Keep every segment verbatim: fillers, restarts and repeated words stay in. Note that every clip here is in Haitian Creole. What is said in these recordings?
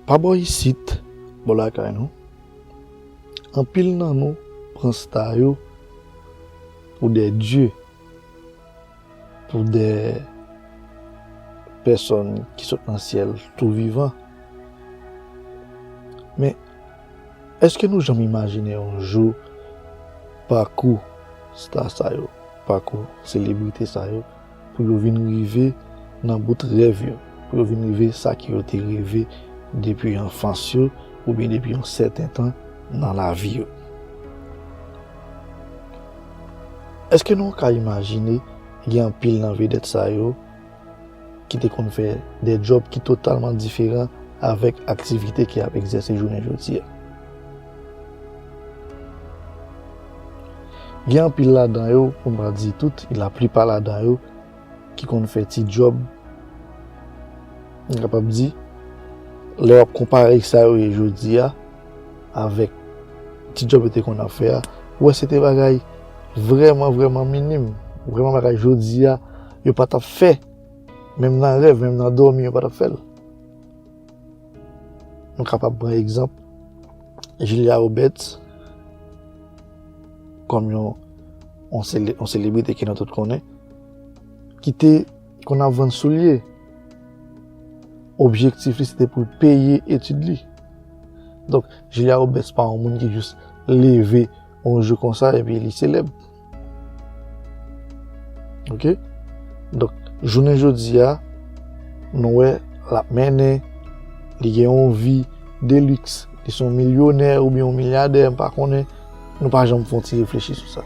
Pa bò isit, bò lakay nou, anpil nan nou pran sta yo pou de dye, pou de pèsòn ki sot nan syèl tou vivan. Men, èske nou janm imajine yon jou pakou sta sa yo, pakou selebrite sa yo, pou yo vin rive nan bout rèv yo, pou yo vin rive sa ke yo te reve depi anfans yo, oubyen depi yon sèten tan nan lavi yo? Èske nou ka imajine gen anpil nan vedèt sa yo ki te konn fè de djòb ki totalman diferan avèk aktivite ke y ap egzèse jounen jodi a? Gen anpil ladan yo, pou m pa di tout, laplipa ladan yo, ki konn fè ti djòb, m kapab di, lè w ap konpare sa yo ye jodi a avèk ti djòb yo te konn ap fè a, ou wè se te bagay vrèman, vrèman minim, vrèman bagay jodi a yo pa t ap fè, menm nan rèv, menm nan dòmi, yo pa t ap fè l. Nou kapab pran egzanp Julia Roberts kòm yon, yon sele-, yon selebrite ke nou tout konnen, ki te konn ap vann soulye. Objektif li, se te pou l peye etid li. Donk, Julia Roberts pa yon moun ki jis leve yon jou konsa epi li selèb. Oke? Donk, jounen jodi a, nou wè l ap mennen, li gen yon vi de liks, li se yon milyonè oubyen yon milyadè, m pa konnen, nou pa janm fè yon ti reflechi sou sa.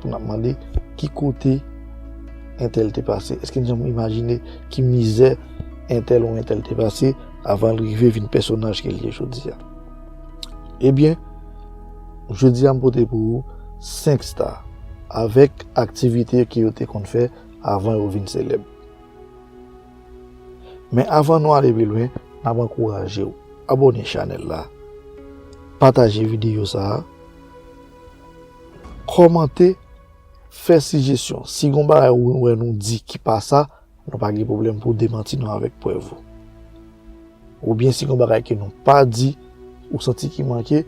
Pou n ap mande, ki kote entèl te pase? Èske n janm imajine ki mizè entèl ou entèl te pase avan l rive vin pèsonaj ke l ye jodi a? Ebyen, jodi a m pote pou ou senk sta avèk aktivite ke yo te konn fè avan yo vin selèb. Men avan nou ale pi lwen, n ap ankouraje w abòne chanèl la, pataje videyo sa a, kòmante, fè sijesyon. Si gon bagay ou wè nou di ki pa sa, nou pa gen pwoblèm pou w demanti nou avèk prèv ou. Oubyen si gon bagay ke nou pa di, ou santi ki manke,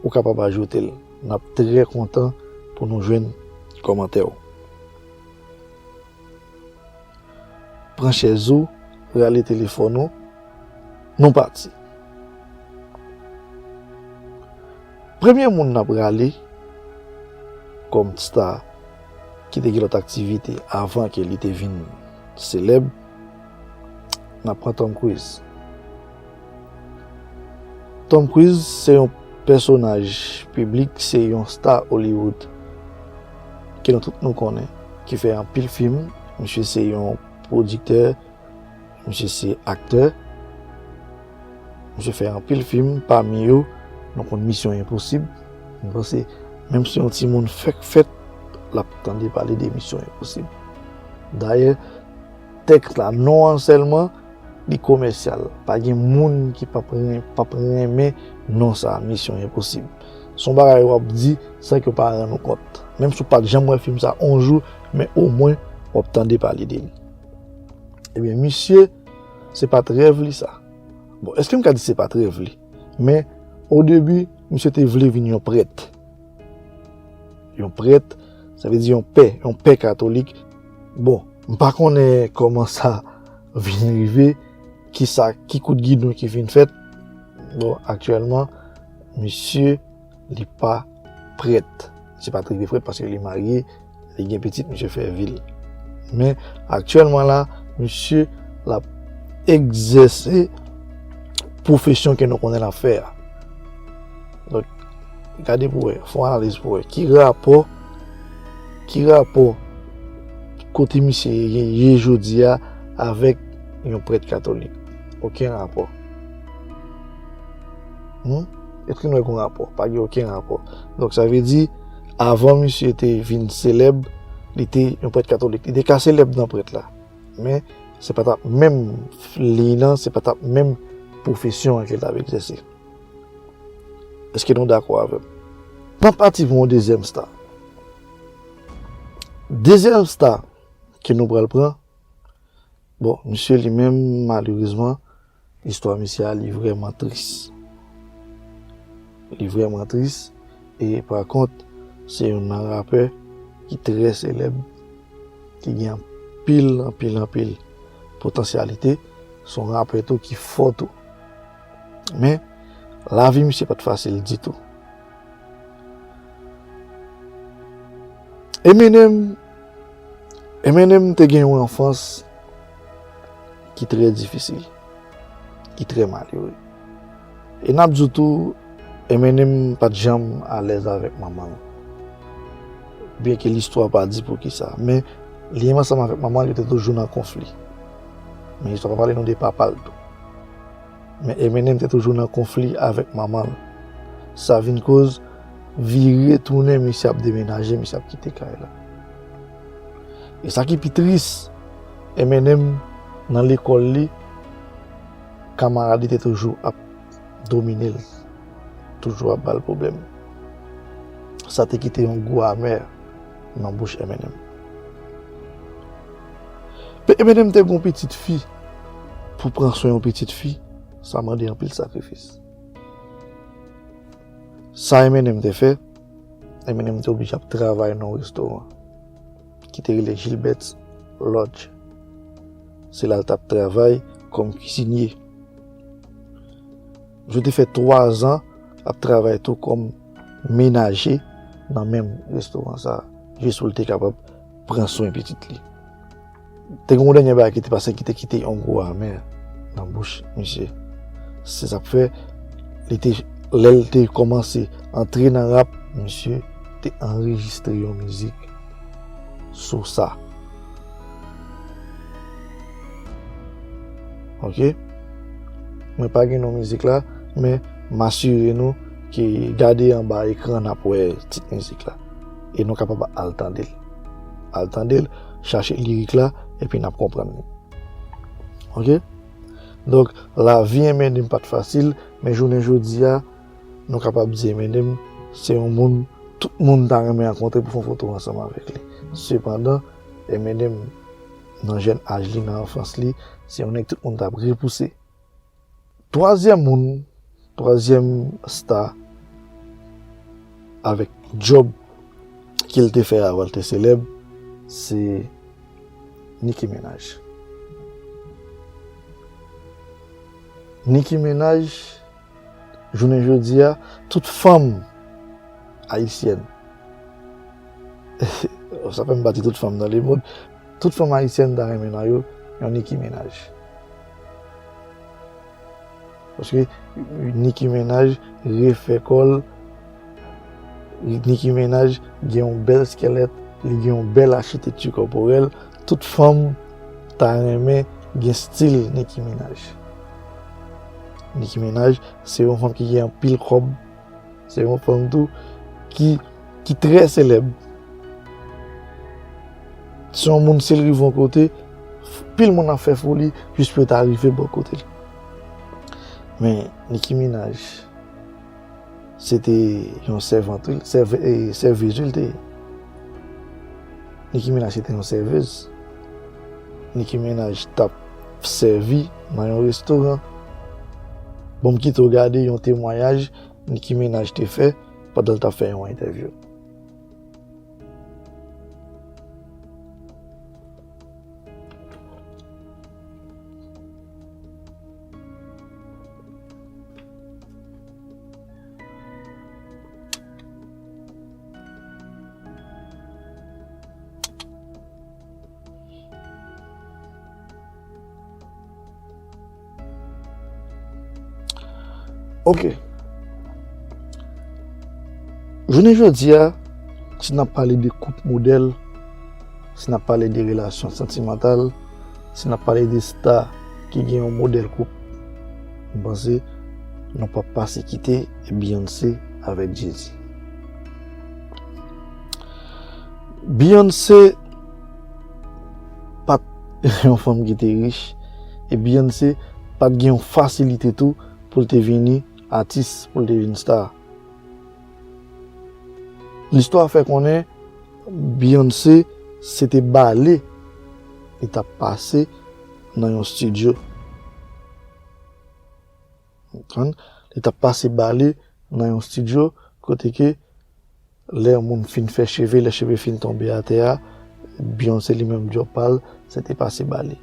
ou kapab ajoute l. N ap trè kontan pou nou jwenn kòmantè w. Pran chèz ou, rale telefòn ou, nou pati. Premye moun n ap rale kòm sta ki te gen lòt aktivite avan ke li te vin selèb, n ap pran Tom Cruise. Tom Cruise se yon pèsonaj piblik, se yon sta Hollywood ke nou tout nou konnen, ki fè anpil fim. Misye se yon pwodiktè, misye se aktè. Misye fè anpil fim, pami yo, nou konn Misyon Enposib. Mwen panse, menm si yon timoun fèk fèt, l ap tande pale de Misyon Enposib. Dayè, tèks la, non an sèlman, li komèsyal. Pa gen moun ki p ap ren-, p ap renmen non sa, Misyon Enposib. Se yon bagay w ap di san ke w pa rann ou kont. Menm si w pa t janm wè fim sa yon jou, men omwen w ap tande pale de li. Ebyen, misye, se pa t rèv li sa. Bon, èske m ka di se pa t rèv li? Men, o debi, misye te vle vin yon prèt. Yon prèt, sa vle di yon pè, yon pè katolik. Bon, m pa konnen kòman sa vin rive, kisa, ki kout gidon ki vin fèt. Bon, aktyèlman, misye, li pa prèt. Misye pa t rive prèt paske li marye, li gen pitit, misye fè vi l. Men, aktyèlman la, misye, l ap egzèse pwofesyon ke nou konnen l ap fè a. Donk, gade pou wè, fè yon analiz pou wè. Ki rapò, ki rapò kote misye ye, ye jodi a avèk yon prèt katolik? Okenn rapò. Hmm? Èske nou wè gen rapò? Pa gen okenn rapò. Donk, sa vle di, avan misye te vin selèb, li te yon prèt katolik. Li te ka selèb nan prèt la. Men, se pa t ap menm liy lan, se pa t ap menm pwofesyon an ke l t ap egzèse. Èske nou dakò avè m? N ap pati pou yon dezyèm sta. Dezyèm sta ke nou pral pran, bon, misye li menm, malerezman, Istwa misye a, li vrèman tris. Li vrèman tris. E pa kont, se youn nan rapè ki trè selèb, ki gen anpil, anpil, anpil potansyalite. Se yon rapè tou ki fò tou. Men, lavi misye pa t fasil ditou. Eminem, Eminem te gen yon anfans ki trè difisil, ki trè malere. E n ap di w tou, Eminem pa t janm alèz avèk manman l. Byenke listwa pa di poukisa, men li menm ansanm avèk manman l, yo te toujou nan konfli. Men istwa pa pale nou de papa l tou. Men Eminem te toujou nan konfli avèk manman l. Sa vin koz vire tounen, misye ap demenaje, misye ap kite kay la. E sa ki pi tris, Eminem nan lekòl li, kamarad li te toujou ap domine l, toujou ap ba l pwoblèm. Sa te kite yon gou amè nan bouch Eminem. Pe Eminem te gen yon pitit fi. Pou pran swen yon pitit fi, sa mande anpil sakrifis. Sa Eminem te fè, Eminem te oblije ap travay nan yon restoran ki te rele Gilbert's Lodge. Se la l t ap travay kòm kwizinye. Misye te fè twa zan ap travay tou kòm menaje nan menm restoran sa a, jis pou l te kapab pran swen pitit li. Te gen yon dènye bagay ki te pase ki te kite yon gou amè nan bouch misye. Se sa k fè, li te, lè l te kòmanse antre nan rap, misye te anrejistre yon mizik sou sa. Oke? Mwen pa gen non mizik la, men m asire nou ke gade anba ekran n ap wè tit mizik la. E nou kapab al tande l. Al tande l, chache lirik la, epi n ap konprann li. Oke? Donk, lavi Eminem pa t fasil, men jounen jodi a, nou kapab di Eminem se yon moun tout moun ta renmen rankontre pou fè yon foto ansanm avèk li. Sepandan, Eminem, nan jèn aj li, nan anfans li, se yon nèg tout moun t ap repouse. Twazyèm moun, twazyèm sta avèk djòb ke l te fè avan l te selèb, se Nicki Minaj. Nicki Minaj, jounen jodi a, tout fanm ayisyèn, sa fè m pa di tout fanm nan lemond, tout fanm ayisyèn ta renmen nan yo yon Nicki Minaj. Paske Nicki Minaj refè kò l, Nicki Minaj gen yon bèl skèlèt, li gen yon bèl achitekti kòporèl. Tout fanm ta renmen gen stil Nicki Minaj. Nicki Minaj se yon fanm ki gen anpil kòb, se yon fanm tou ki, ki trè selèb. Se yon moun, si l rive yon kote, pil moun ap fè foli jis pou yo ta rive bò kote l. Men Nicki Minaj, se te yon sèvant, wi, sève-, e, sèvez, wi, l te ye. Nicki Minaj se te yon sèvez. Nicki Minaj t ap sèvi nan yon restoran. Bon, m kite w gade yon temwayaj Nicki Minaj te fè pandan l t ap fè yon entèvyou. Ok. Jounen jodi a, si n ap pale de koup modèl, si n ap pale de relasyon santimantal, si n ap pale de sta ki gen yon modèl koup, m panse nou p ap pase kite Beyoncé avèk Jay-Z. Beyoncé pa t yon fanm ki te rich, e Beyoncé pa t gen yon fasilite tou pou l te vini atis, pou l te vin sta. Listwa fè konnen Beyoncé se te bale li t ap pase nan yon estidyo. Konprann? Li t ap pase bale nan yon estidyo kote ke lè moun fin fè cheve, lè cheve fin tonbe atè a, Beyoncé li menm djòb pa l, se te pase bale.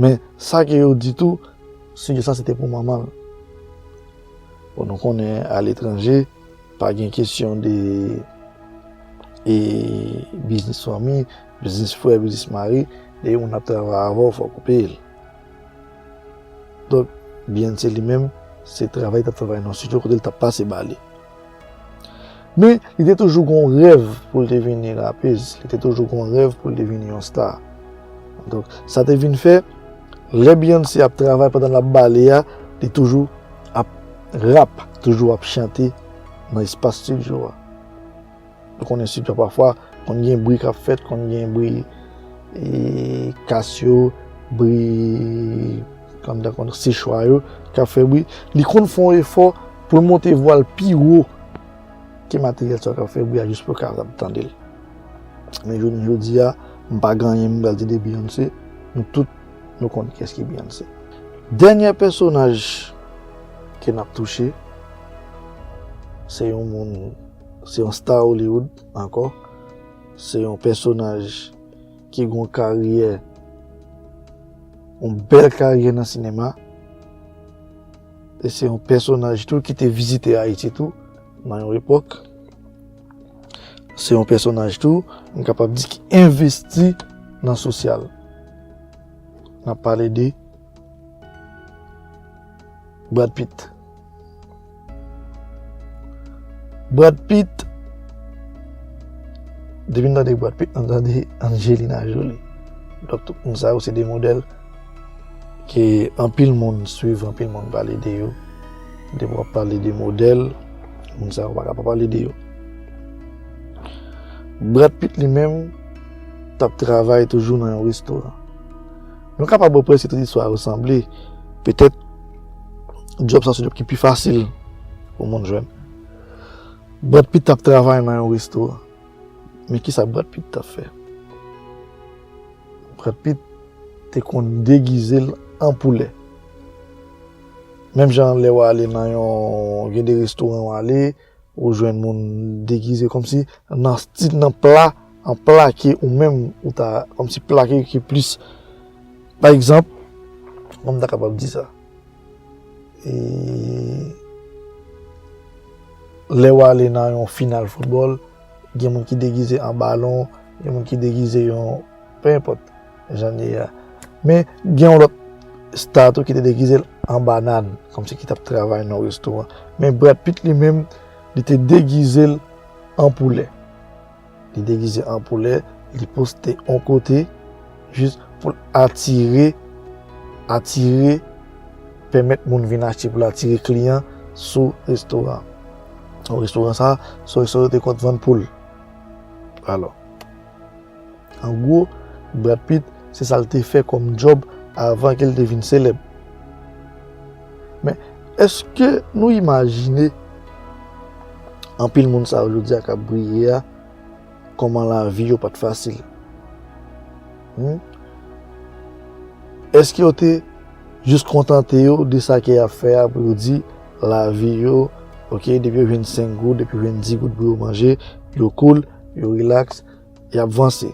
Men sa ke yo di tou, estidyo sa se te pou manman l. Bon, nou konnen aletranje, pa gen kesyon de e biznis fanmi, biznis frè, biznis mari, depi moun ap travay avè w, fòk ou peye l. Donk, Beyoncé li menm, se travay li t ap travay nan estidyo kote li t ap pase bale. Men, li te toujou gon rèv pou l te vini rapez, li te toujou gon rèv pou l te vini yon star. Donk, sa te vin fè, lè Beyoncé ap travay pandan l ap bale a, li toujou ap rap, toujou ap chante nan espas estidyo a. Nou konnen estidyo a pafwa konn gen bri k ap fèt, konn gen bri e, kas yo, bri kòm ta konn sechwa yo k ap fè bri. Li konn fè yon efò pou l monte vwa l pi wo ke materyèl sa yo k ap fè bri a jis pou yo kapab tande l. Men jounen jodi a, m pa gen anyen m pral di de Beyoncé, nou tout nou konn kiyès ki Beyoncé. Dènye pèsonaj ke n ap touche, se yon moun, se yon star Hollywood ankò, se yon pèsonaj ki gen yon karyè, yon bèl karyè nan sinema, e se yon pèsonaj tou ki te vizite Ayiti tou nan yon epòk. Se yon pèsonaj tou, m kapab di ki envesti nan sosyal. N ap pale de Brad Pitt. Brad Pitt, depi n tande Brad Pitt, n tande Angelina Jolie. Donk, tout moun sa yo se de modèl ke anpil moun swiv, anpil moun pale de yo. Depi w ap pale de modèl, moun sa yo pa ka pa pale de yo. Brad Pitt li menm t ap travay toujou nan yon restoran. Nou kapab wè prèske tout istwa yo sanble. Petèt, djòb sa se djòb ki pi fasil pou moun jwenn. Brad Pitt t ap travay nan yon restoran. Men kisa Brad Pitt t ap fè? Brad Pitt te konn degize l an poulè. Menm jan lè w ale nan yon, gen de restoran w ale, ou jwenn moun degize kòmsi nan stil, nan pla, an pla ke ou menm ou ta, kòmsi pla ke, ke plis. Pa egzanp, kòman m ta kapab di sa? E, lè w ale nan yon final foutbòl, gen moun ki degize an balon, gen moun ki degize yon, pe enpòt jan l ye a. Men gen yon lòt star tou ki te degize l an banàn, kòmsi ki t ap travay nan yon restoran. Men Brad Pitt li menm, li te degize l an poulè. Li degize an poulè, li poste yon kote, jis pou l atire, atire, pèmèt moun vin achte, pou l atire kliyan sou restoran. Restoran sa, se yon restoran yo te konn vann poul. Alò, an gwo, Brad Pitt, se sa l te fè kòm djòb avan ke l te vin selèb. Men, èske nou imajine anpil moun sa yo jodi a k ap briye a, kòman lavi yo pa t fasil? Hmm? Èske yo te jis kontante yo de sa ke y ap fè a pou yo di lavi yo, oke, depi yo jwenn senk goud, depi yo jwenn dis goud pou yo manje, yo cool, yo relax, y ap vanse?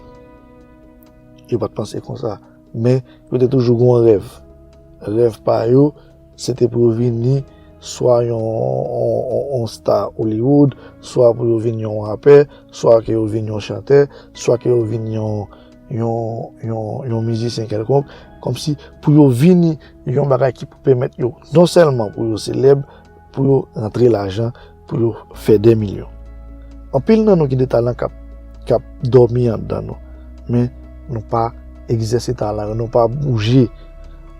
Yo pa t panse konsa. Men, yo te toujou gen yon rèv. Rèv pa yo, se te pou yo vini swa yon, yon, yon, yon star Hollywood, swa pou yo vin yon rapè, swa ke yo vin yon chantè, swa ke yo vin yon, yon, yon, yon mizisyen kèlkonk, kòmsi pou yo vini yon bagay ki pou pèmèt yo, non sèlman pou yo selèb, pou yo rantre lajan, pou yo fè dè milyon. Anpil nan nou gen de talan k ap, k ap dòmi anndan nou, men nou pa egzèse talan yo, nou pa bouje.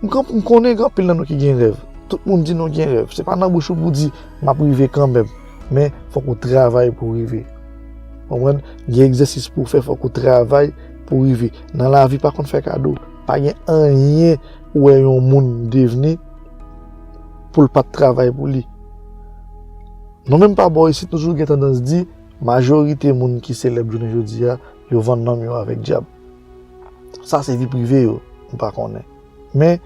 M kon-, m konnen gen anpil nan nou ki gen rèv. Tout moun di nou gen rèv. Se pa nan bouch ou pou di, "M ap rive kanmenm." Men, fòk ou travay pou w rive. Konprann? Gen egzèsis pou w fè, fòk ou travay pou w rive. Nan lavi, pa konn fè kado. Pa gen anyen ou wè yon moun devni pou l pa t travay pou li. Nou menm pa bò isit, nou toujou gen tandans di, majorite moun ki selèb jounen jodi a, yo vann nanm yo avèk dyab. Sa se vi prive yo, m pa konnen. Men,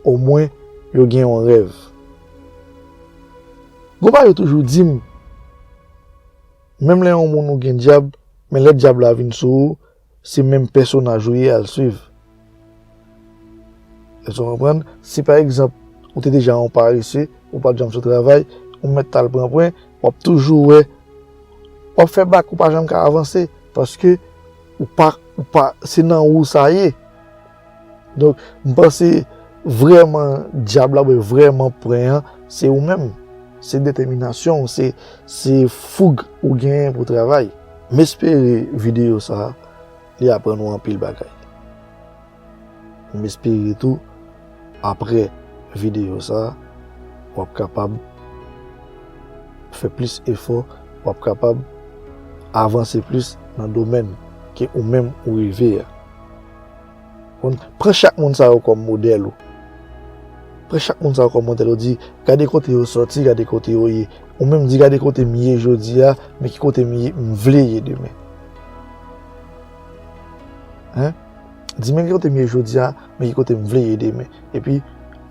omwen, yo gen yon rèv. Gon bagay yo toujou di m, menm lè yon moun ou gen dyab, men lè dyab la vin sou ou, se menm pèsonaj ou ye al swiv. Èske w konprann? Si pa egzanp, ou te deja yon parese, ou pa t janm sou travay, ou mèt t al pran pwen, w ap toujou wè, w ap fè bak, ou pa janm ka avanse, paske ou pa, ou pa, se nan ou sa ye. Donk, m panse vrèman dyab la, oubyen vrèman pwen an, se ou menm. Se detèminasyon w, se, se foug ou genyen pou travay. M espere videyo sa a, li aprann ou anpil bagay. M espere tou, apre videyo sa a, w ap kapab fè plis efò, w ap kapab avanse plis nan domèn ke ou menm ou rive a. Konn, pran chak moun sa yo kòm modèl ou. Pran chak moun sa yo kòm modèl ou, di, gade kote yo sòti, gade kote yo ye. Ou menm di, gade kote m ye jodi a, men ki kote m ye, m vle ye demen. Hein? Di, men ki kote m ye jodi a, men ki kote m vle ye demen. Epi,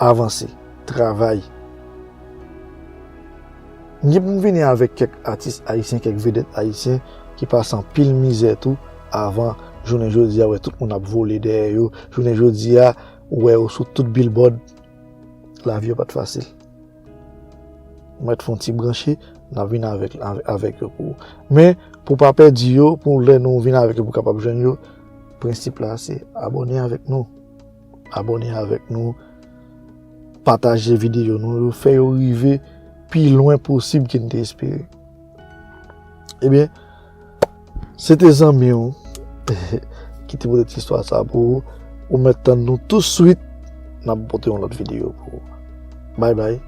avanse, travay. M gen pou m vini avèk kèk atis ayisyen, kèk vedèt ayisyen ki pase anpil mizè tou avan jounen jodi a, wè tout moun ap vole dèyè yo. Jounen jodi a, ou wè yo sou tout billboard. Lavi yo pa t fasil. Mwen t fè yon ti branche, n ap vin avèk, avè-, avèk yo pou ou. Men, pou w pa pèdi yo, pou lè nou vin avèk yo, pou w kapab jwenn yo, prensip la se abòne avèk nou. Abòne avèk nou, pataje videyo nou yo, fè yo rive pi lwen posib ke n te espere. Ebyen, se te zanmi w ki te pote ti istwa sa pou ou. Ou mèt tann nou touswit, n ap pote yon lòt videyo pou ou. Bye bye.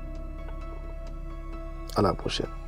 À la prochaine.